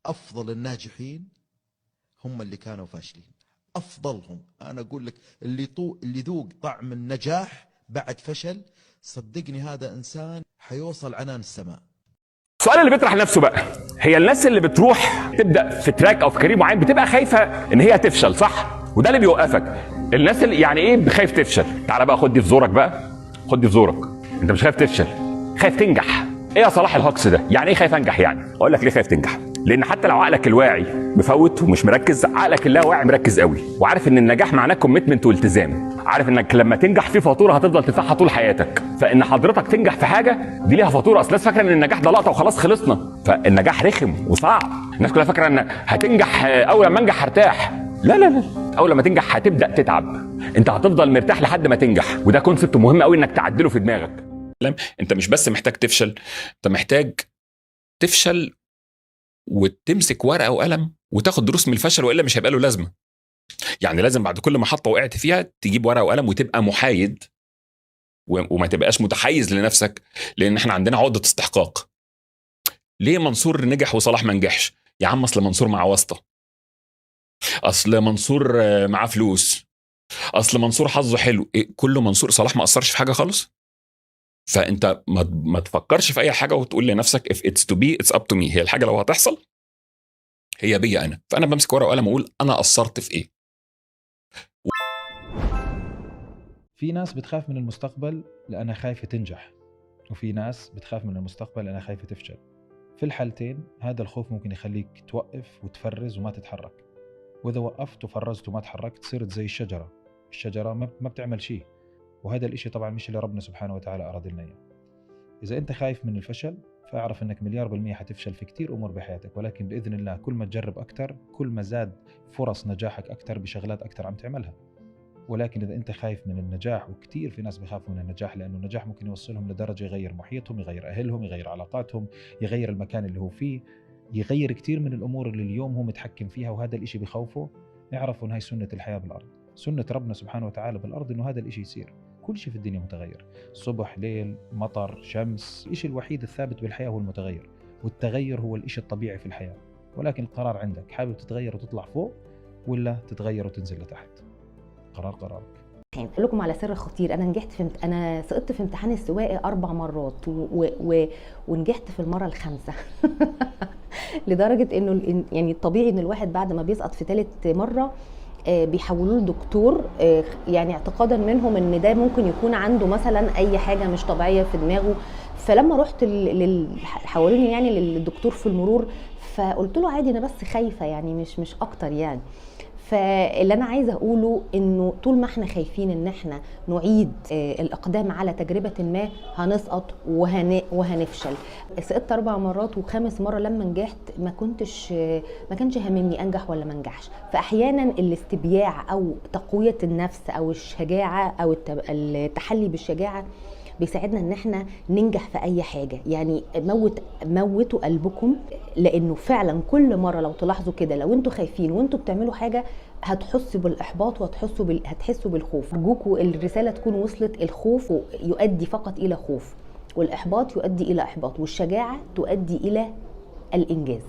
افضل الناجحين هم اللي كانوا فاشلين، افضلهم. انا اقول لك اللي ذوق طعم النجاح بعد فشل، صدقني هذا انسان حيوصل عنان السماء. السؤال اللي بيطرح نفسه بقى، هي الناس اللي بتروح تبدا في track او في career معين بتبقى خايفة ان هي تفشل، صح؟ وده اللي بيوقفك. الناس اللي يعني ايه خايف تفشل؟ تعالى بقى خد دي في زورك بقى، خد دي في زورك. انت مش خايف تفشل، خايف تنجح. ايه يا صلاح الهجص ده؟ يعني ايه خايف انجح يعني؟ اقول لك ليه خايف تنجح. لان حتى لو عقلك الواعي مفوت ومش مركز، عقلك اللاواعي مركز قوي، وعارف ان النجاح معناه commitment والتزام، عارف انك لما تنجح في فاتورة هتفضل تدفعها طول حياتك. فان حضرتك تنجح في حاجة دي ليها فاتورة. اصل الناس فاكره ان النجاح ده لقطة وخلاص خلصنا، فالنجاح رخم وصعب. الناس كلها فاكره ان هتنجح اول لما انجح هرتاح. لا لا لا، اول لما تنجح هتبدا تتعب، انت هتفضل مرتاح لحد ما تنجح. وده concept مهم قوي انك تعدله في دماغك. انت مش بس محتاج تفشل، انت محتاج تفشل وتمسك ورقة وقلم وتاخد دروس من الفشل، والا مش هيبقى له لازمه. يعني لازم بعد كل محطة وقعت فيها تجيب ورقة وقلم وتبقى محايد وما تبقاش متحيز لنفسك، لان احنا عندنا عقده استحقاق. ليه منصور نجح وصلاح ما نجحش؟ يا عم اصل منصور معاه واسطه، اصل منصور معاه فلوس، اصل منصور حظه حلو. إيه كله منصور؟ صلاح ما قصرش في حاجة خالص. فانت ما تفكرش في اي حاجة وتقول لنفسك if it's to be it's up to me. هي الحاجة لو هتحصل هي بيا انا. فانا بمسك ورقة وقلم واقول انا قصرت في ايه. في ناس بتخاف من المستقبل لانها خايفة تنجح، وفي ناس بتخاف من المستقبل لانها خايفة تفشل. في الحالتين هذا الخوف ممكن يخليك توقف وتفرز وما تتحرك، واذا وقفت وفرزت وما تحركت صرت زي الشجرة، الشجرة ما بتعمل شيء، وهذا الاشي طبعا مش اللي ربنا سبحانه وتعالى اراد لنا اياه. اذا انت خايف من الفشل فاعرف انك 1,000,000% حتفشل في كتير امور بحياتك، ولكن باذن الله كل ما تجرب اكثر كل ما زاد فرص نجاحك اكثر بشغلات اكثر عم تعملها. ولكن اذا انت خايف من النجاح، وكتير في ناس بيخافوا من النجاح لانه النجاح ممكن يوصلهم لدرجة يغير محيطهم، يغير اهلهم، يغير علاقاتهم، يغير المكان اللي هو فيه، يغير كتير من الامور اللي اليوم هو متحكم فيها، وهذا الاشي بخوفه. اعرفوا ان هاي سنة الحياة بالارض، سنة ربنا سبحانه وتعالى بالارض انه هذا الاشي يصير. كل شيء في الدنيا متغير، صبح، ليل، مطر، شمس. الشيء الوحيد الثابت بالحياة هو المتغير، والتغير هو الشيء الطبيعي في الحياة. ولكن القرار عندك، حابب تتغير وتطلع فوق ولا تتغير وتنزل لتحت؟ قرار قرارك. اقول لكم على سر خطير، انا نجحت في انا سقطت في امتحان السواقة 4 مرات ونجحت في المرة الخامسة. لدرجة انه يعني الطبيعي ان الواحد بعد ما بيسقط في ثالث مرة بيحولوه لدكتور، يعني اعتقادا منهم ان ده ممكن يكون عنده مثلا اي حاجة مش طبيعية في دماغه. فلما رحت حولوني يعني للدكتور في المرور، فقلت له عادي انا بس خايفة يعني مش اكتر يعني. فاللي انا عايزه اقوله انه طول ما احنا خايفين ان احنا نعيد الاقدام على تجربه ما هنسقط وهنفشل. سقطت 4 مرات وخامس مرة لما نجحت ما كانش هاممني انجح ولا ما انجحش. فاحيانا الاستبياع او تقوية النفس او الشجاعة او التحلي بالشجاعه بيساعدنا ان احنا ننجح في اي حاجة. يعني موتوا قلبكم، لانه فعلا كل مرة لو تلاحظوا كده لو انتوا خايفين وانتوا بتعملوا حاجة هتحسوا بالاحباط وهتحسوا هتحسوا بالخوف. ارجوكوا الرسالة تكون وصلت. الخوف يؤدي فقط الى خوف، والاحباط يؤدي الى احباط، والشجاعة تؤدي الى الانجاز.